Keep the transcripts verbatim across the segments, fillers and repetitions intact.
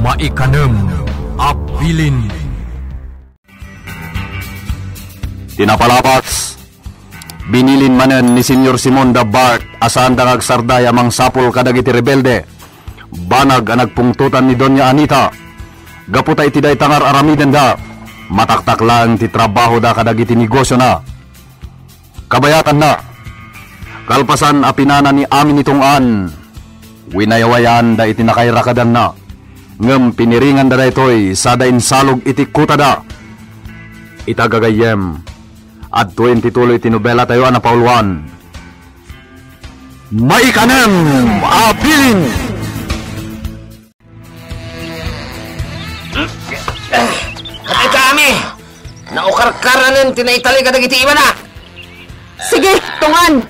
Maikanem a bilin. Ti napalabas, binilin manen ni Señor Simon da Bart a saanda nga agsardaya a mangsapul kadagiti rebelde, banag a nagpungtotan ni Doña Anita. Gapu ta iti dayta nga ar-aramidenda, mataktak laeng ti trabahoda kadagiti negosiona. Kabayatanna, kalpasan a pinana ni Ami ni Tong-an, winayawayaanda iti nakairakadanna, ngem piniringanda daytoy sada insalog iti kutada. Ita gagayyem, adtoyen ti tuloy ti nobelatayo a napauluan. Maikanem a bilin! Atay ka, Ami! Naukarkaranen ti naitali kadagiti ibana! Sige, Tong-an!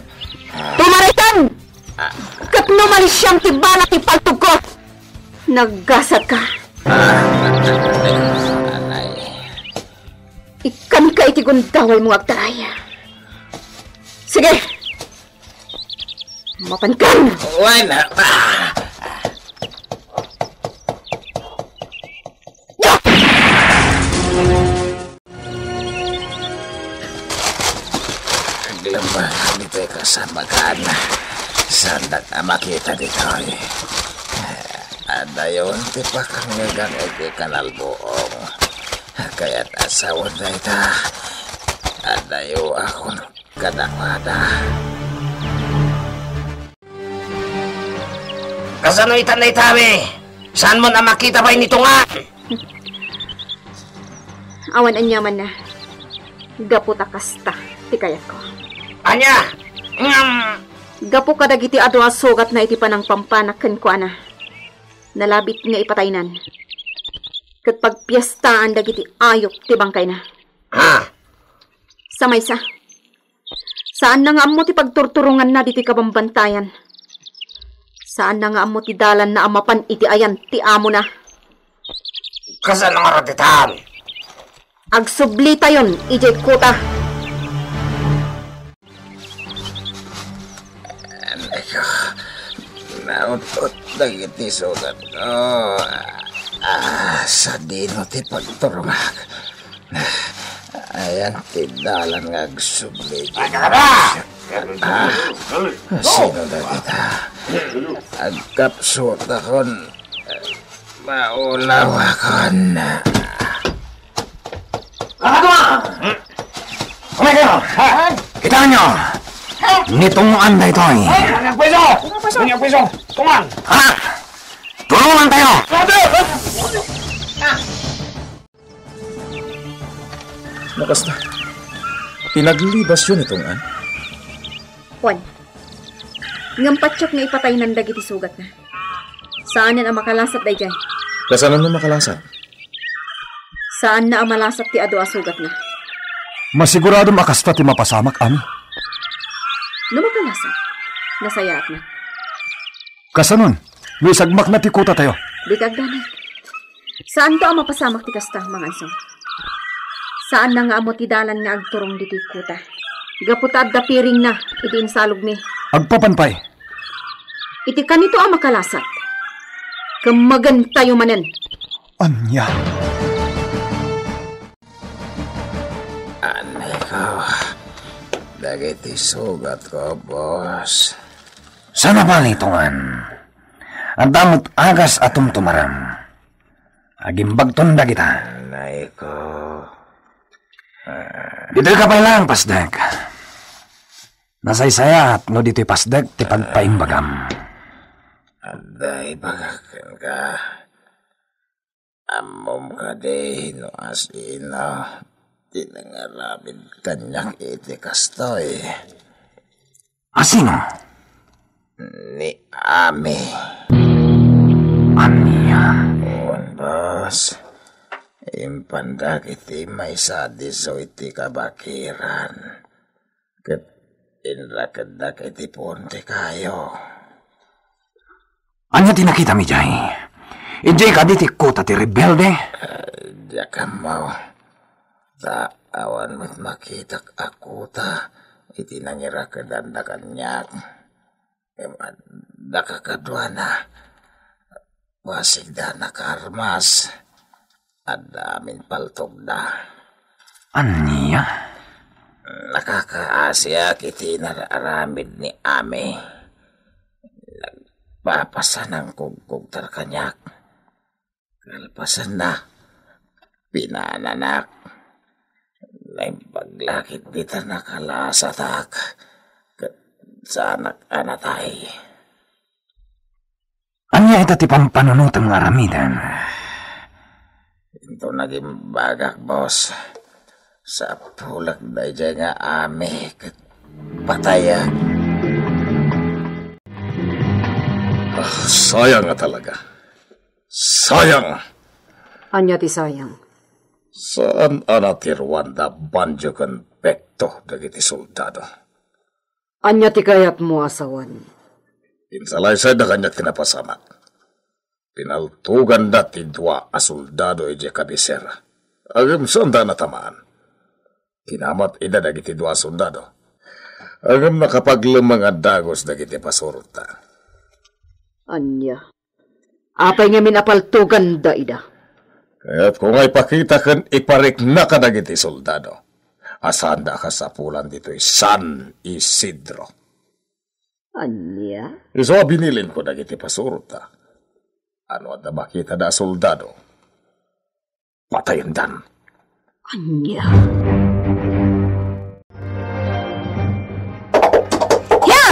Tumaritan! Ket no malisiam ti bala ti paltogko, naggasatka. Ikkanka iti gundawaymo nga agtaray. Sige! Mapankan! Wen, ah! Aglabakan ditoy kasamakan. Saandak a makita ditoy. Adayon ti pakangngegak iti kanalbuong. Kayat a sawen dayta. Adayo akon kadakuada. Kasano itan dayta, Ami? Saanmon a makita pay ni Tong-an? Awan aniamanna. Gapu ta kasta ti kayatko. Ania? Ngem gapu kadagiti adu a sugatna iti panangpampanak kenkuana, nalabit nga ipataynan. Ket pagpiestaan dagiti ayup ti bangkayna. Ha? Sa maysa, saanna nga ammo ti pagturturonganna ditoy kabambantayan. Saanna nga ammo ti dalanna a mapan iti ayan ti amona. Kasano ngarud itan? Agsublitayon idiay kuta. Aneko, naut-ot dagiti sugatko. Ah, sadino ti pagturongak? Ayan ti dalan nga agsubli. Ay, kakada! Ah, sino dagita? Agkapsutakon. Maulawakon. Kakadua! Kumay kayo! Ha? Kitaenyo! Ni Tong-an daytoy! Ay, nagpweso! Nagpweso! Tong-an! Ha? Tulungan tayo! Makasta, pinaglibasyo ni Tong-an? Wen. Ngem patiek nga ipataynan dagiti sugatna. Saanen a makalasat daydiay. Kasano no makalasat? Saanna a malasat ti adu a sugatna. Masiguradom a kasta ti mapasamak, Ami. No makalasat, nasayaatna. Kasanon, no isagmakna ti kutatayo? Dika agdanag. Saanto a mapasamak ti kasta, Manganso. Saanna nga ammo ti dalan nga agturong ditoy kuta. Gapu ta adda piringna idi insalogmi. Agpapan pay. Iti kanito a makalasat, kemmegentayo manen. Ania? Aneko, dagiti sugatko, boss. Sana bali, Tong-an. Adda met agas a tumtumaram. Agimbagton dagita. Aneko. Ditoy ka pay laeng, Pasdek. Nasaysayaat no ditoy Pasdek ti pagpaimbagam. Adda ibagak kenka. Ammom kadi no asino ti nangaramid kaniak iti kastoy? Asino? Ni Ami. Ania? Wen, boss. Impandak iti maysa a disso iti kabakiran. Ket inrakeddak iti puntikayo. Ania ti nakitam idiay? Idiay kadi ti kuta ti rebelde? Ah, diak ammo. Ta awan met makitak a kuta iti nangirakedanda kaniak. Ngem adda kakaduana. Basigda nakaarmas. Adda amin paltogda. Ania? Nakakaasiak iti inararamid ni Ami. Nagpapasan ang kugkugtar kaniak. Kalpasanna, pinaananak. Naimbag la ket dita nakalasatak. Ket saanak a natay. Ania ita ti pampanunotem nga aramiden? Inton nagimbagak, boss, sapulak daydiay nga Ami ket patayak. Ah, sayang nga talaga. Sayang! Ania ti sayang? Saan a natiruan da Banjo ken Pekto dagiti soldado. Ania ti kayatmo a sawen? Insalaysayda kaniak ti napasamak. Pinaltoganda ti dua a soldado idiay kabisera. Ngem saanda a natamaan. Kinamat ida dagiti dua a soldado. Ngem nakapaglemmeng a dagus dagiti pasurotta. Ania? Apay ngamin a paltoganda ida? Kayatko nga ipakita ken iparikna kadagiti soldado a saanda a kasapulan ditoy San Isidro. Ania? Isu a binilinko dagiti pasurotta. No adda makitada a soldado, patayendan. Ania? Ya!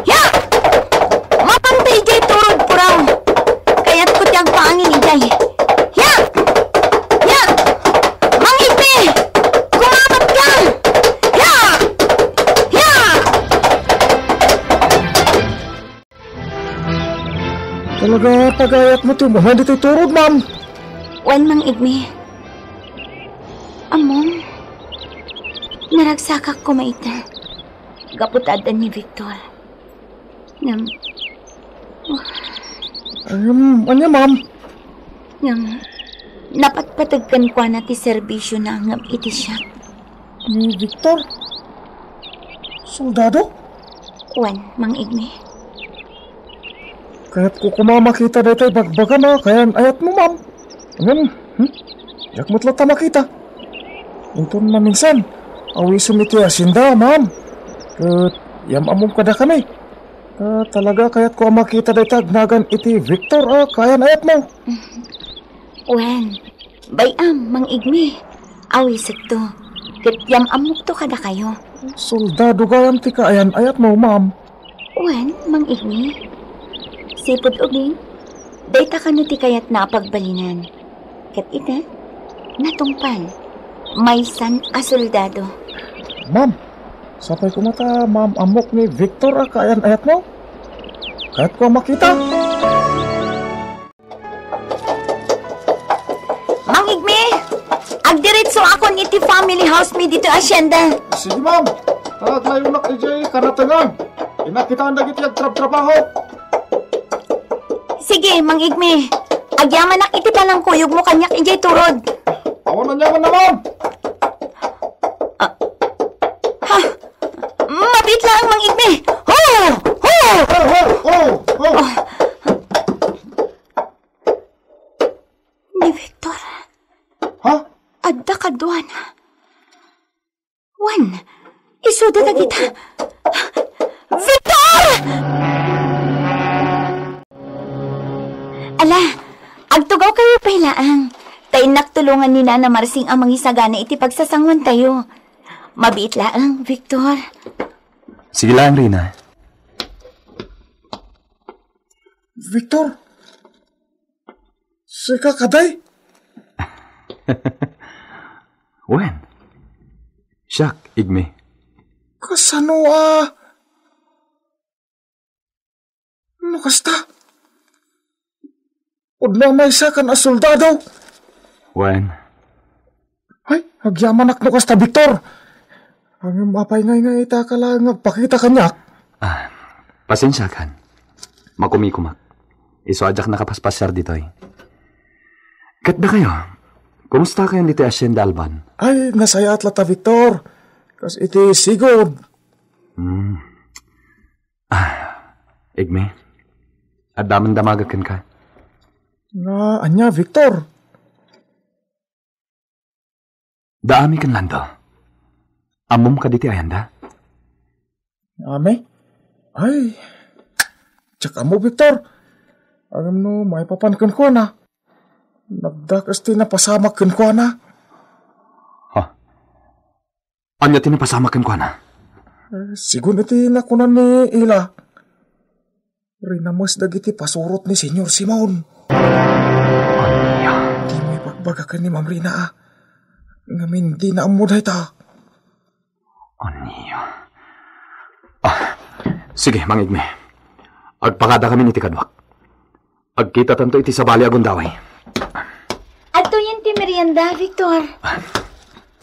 Ya! Mapanta idiay turod, puraw! Kayatko ti agpangin idiay. Ya! Ya! Mangipit! Kumamat ka! Ya! Ya! Talaga, pagayatmo ti umuna ditoy turod, ma'am. Wen, Mang Igme. Ammom, naragsakak koma ita. Gapu ta adda ni Victor. Ngem, Ngem, ania, ma'am? Ngem, napatpateg kenkuana ti serbisiona ngem iti siak. Ni Victor? Soldado? Wen, Mang Igme. Kayatko koma makita dayta ibagbagam a kayan-ayatmo, ma'am. Ngem, hmm? Diak met latta makita. Inton maminsan, awisem iti hacienda, ma'am. Ket yam-ammom kadakami. Ta talaga kayatko a makita dayta agnagan iti Victor a kayan-ayatmo. Wen, bay-am, Mang Igme. Awisekto. Ket yam-ammokto kadakayo. Soldado gayam ti kaayan-ayatmo, ma'am. Wen, Mang Igme. Sipud ubing, dayta kano ti kayatna a pagbalinan. Ket ita, natungpal. Maysan a soldado. Ma'am, sapay koma ta maam-ammok ni Victor a kaayan-ayatmo. Kayatko a makita. Mang Igme, agdiretsoakon iti family house mi ditoy hacienda. Sige, ma'am. Aglayonak idiay karatengan. Innak kitaan dagiti agtrabtrabaho. Sige, Mang Igme. Agyamanak iti panangkuyogmo kaniak idiay turod. Awan aniamanna, ma'am. Ah. Ha? Mabiit laeng, Mang Igme. Ho! Ho! Ho! Ho! Ho! Oh. Ni Victor. Ha? Adda kaduana. Wen, isuda dagita. Victor! Ala, agtugawkayo pay laeng. Ta innak tulongan ni Nana Marsing a mangisagana iti pagsasanguantayo. Mabiit laeng, Victor. Sige laeng, Rina. Victor, sika kadi? Wen, siak, Igme. Kasano a? No kasta? Pudno a maysakan a soldado? Wen. Ay, agyamanak no kasta, Victor. Ngem apay ngay nga ita ka laeng nga agpakita kaniak? Ah, pasensiakan. Makumikumak. Isu a diak nakapaspasiar ditoy. Ket dakayo, kumusta kayon ditoy Hacienda Alban? Ay, nasayaat latta, Victor. Kas iti sigud. Hmm. Ah, Igme, adda man damagek kenka. Nga ania, Victor? Da Ami ken Lando. Ammom kadi ti ayanda? Ami? Ay, diak ammo, Victor. Ngem no maipapan kenkuana, nagdakes ti napasamak kenkuana. Ha? Ania ti napasamak kenkuana? Eh, sigun iti nakunan ni Ila, rinames dagiti pasurot ni Señor Simon. Ania? Dimo ipagbaga ken ni Ma'am Rina, a. Ngamin, dina ammo dayta. Ania? Ah, sige, Mang Igme. Agpakadakamin iti kaduak. Agkitatanto iti sabali a gundaway. Adtoyen ti merienda, Victor.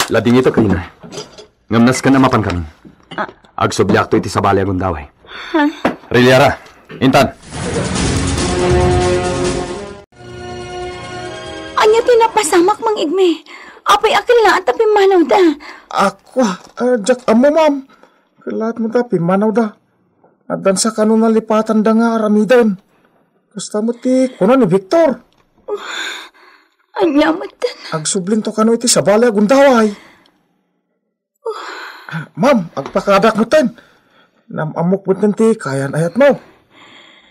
Ladingitek, Rina. Ngem nasken a mapankamin. Ah. Agsubliakto iti sabali a gundaway. Ha? Riliara, intan. Ania ti napasamak, Mang Igme? Apay a kellaat ta pimmanawda? Ako, ah, diak ammo, ma'am. Kellaat met a pimmanawda. Addansa kano nalipatanda nga aramiden. Kasta met ti kuna ni Victor. Ania metten? Agsublinto kano iti sabali a gundaway. Ah, ma'am, agpakadak metten. Nam-ammok metten ti kayan-ayatmo.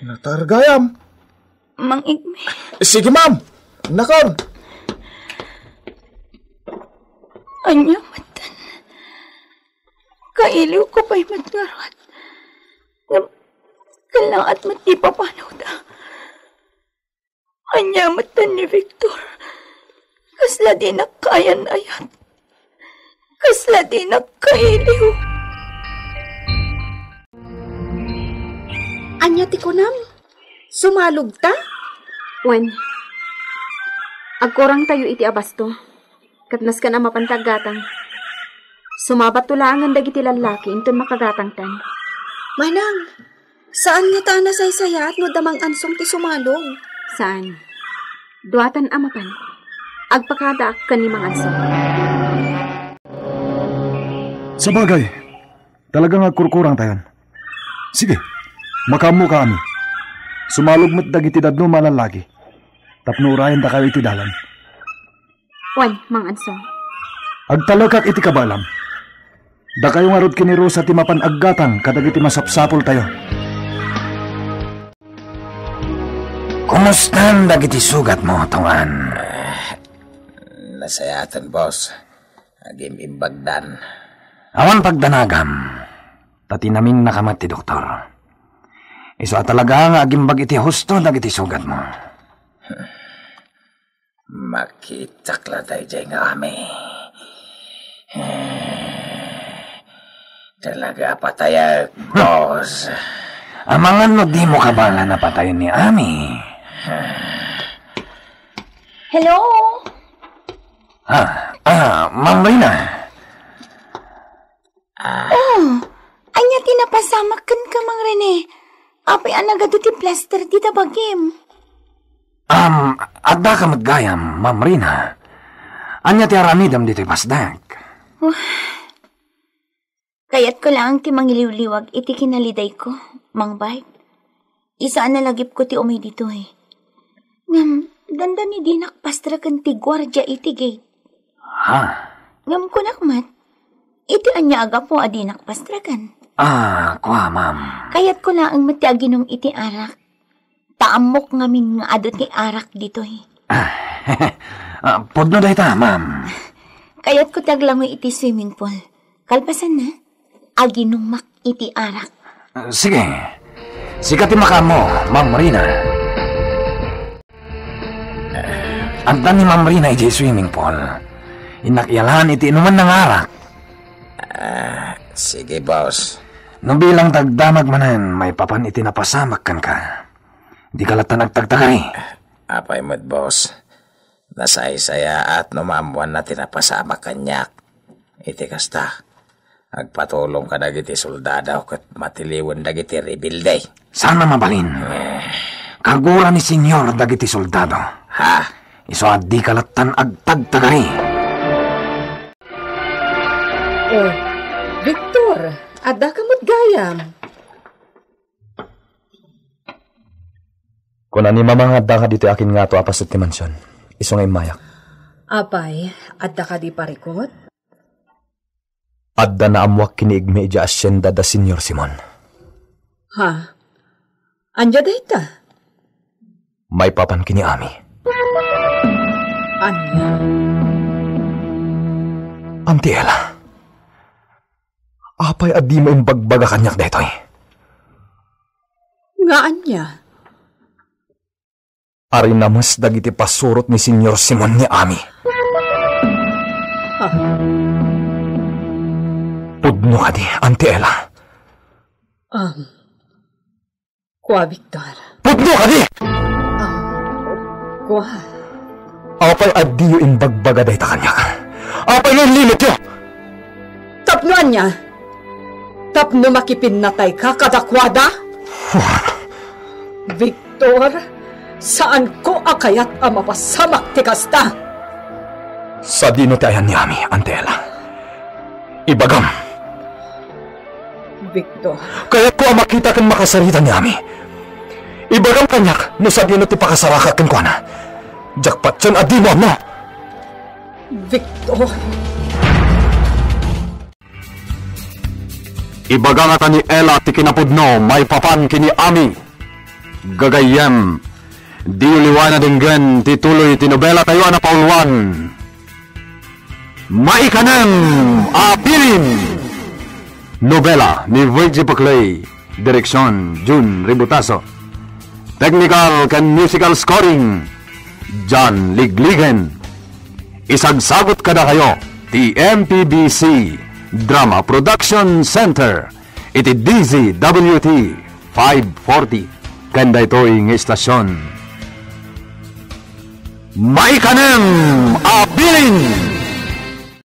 Natargayam. Mang Igme. Sige, ma'am. Nakon. Ania metten? Kailiwko pay met ngarud. Ngem, kellaat met ti papanawda. Ania metten ni Victor? Kasla dinak kayan-ayat. Kasla dinak kailiw. Ania ti kunam? Sumalogta? Wen, agkurangtayo iti abasto. Ket nasken a mapan ti aggatang. Sumabatto laengen dagiti lallaki inton makagatangtan. Manang, saan ngata a nasaysayaat no adda Mang Ansong ti sumalog? Saan. Duatan a mapan. Agpakadaak ken ni Mang Ansong. Sabagay, talaga nga agkurkurangtayon. Sige, makaammoka, Ami. Sumalog met dagiti dadduma a lallaki tapno urayendakayo iti dalan. Wen, Mang Ansong. Agtalekak iti kabaelam. Dakayo ngarud ken ni Rosa ti mapan aggatang kadagiti masapsapultayo. Kumustan dagiti sugatmo, Tungan? Ah, nasayaten, boss. Agim-imbagdan. Awan pagdanagam, ta tinaminnaka met ti doktor. Isu a talaga nga agimbag iti husto dagiti sugatmo. Makitak la daydiay nga Ami. Talaga a patayek, boss. Amangan no dimo kabaelan a patayen ni Ami. Hello? Ah, ah, Ma'am Rina. Ah. Oh, ania ti napasamak kenka, Mang Rene? Apay a nagadu ti plaster dita bagim? Um, addaka met gayam, Ma'am Rina. Ania ti aramidem ditoy pasdak? Wah. Kayatko laeng ti mangiliwliwag iti kinalidayko, Mang Bart. Isu a nalagipko ti umay ditoy. Ngem, dandani dinak pastreken ti guardia iti gate. Ha? Ngem kunak met, iti ania a gapu a dinak pastreken? Ah, kua, ma'am. Kayatko laeng met ti aginum iti arak. Ta ammok ngamin nga adu ti arak ditoy. Ah, ah, pudno dayta, ma'am. Kayatko ti aglangoy iti swimming pool. Kalpasanna, aginumak iti arak. Ah, sige. Sika ti makaammo, Ma'am Rina. Adda ni Ma'am Rina idiay swimming pool. Innak iyalan iti inumanna nga arak. Ah, sige, boss. No bilang ta agdamag manen maipapan iti napasamak kenka, dika lattan agtagtagari. Apay met, boss? Nasaysayaat no maammoanna ti napasamak kaniak. Iti kasta, agpatulong kadagiti soldado ket matiliwen dagiti rebelde. Saan a mabalin. Eh. Kagura ni Señor dagiti soldado. Ha? Isu a dika lattan agtagtagari. Oh, Victor, addaka met gayam. Kuna ni Mama nga adda kaditoy akin ngato a paset ti mansion. Isu nga immayak. Apay, adda kadi parikut? Adda naammuak ken ni Igme idiay hacienda da Señor Simon. Ha? Ania dayta? Maipapan ken ni Ami. Ania? Auntie Ella, apay a dimo imbagbaga kaniak daytoy? Nga ania? Arinames dagiti pasurot ni Señor Simon ni Ami. Ah. Pudno kadi, Auntie Ella? Um, kua, Victor. Pudno kadi! Um, kua. Apay a diyo imbagbaga dayta kaniak? Apay nga inlimekyo? Tapno ania? Tapno makipinnatayka kadakuada? Victor, saanko a kayat a mapasamak ti kasta. Sadino ti ayan ni Ami, Auntie Ella? Ibagam. Victor. Kayatko a makita ken makasarita ni Ami. Ibagam kaniak no sadino ti pakasarakak kenkuana. Diak patien a dimo ammo. Victor. Ibaga ngata ni Ella ti kinapudno maipapan ken ni Ami. Gagayyem, diyo liwaen a denggen ti tuloy ti nobelatayo a napauluan, Maikanem a Bilin. Nobela ni Virgie Paclay. Direksion, Jun Ributaso. Technical ken musical scoring, John Ligligen. Isagsagut kadakayo ti M P B C Drama Production Center iti D Z W T five forty ken daytoy nga istasion. Maikanem a Bilin!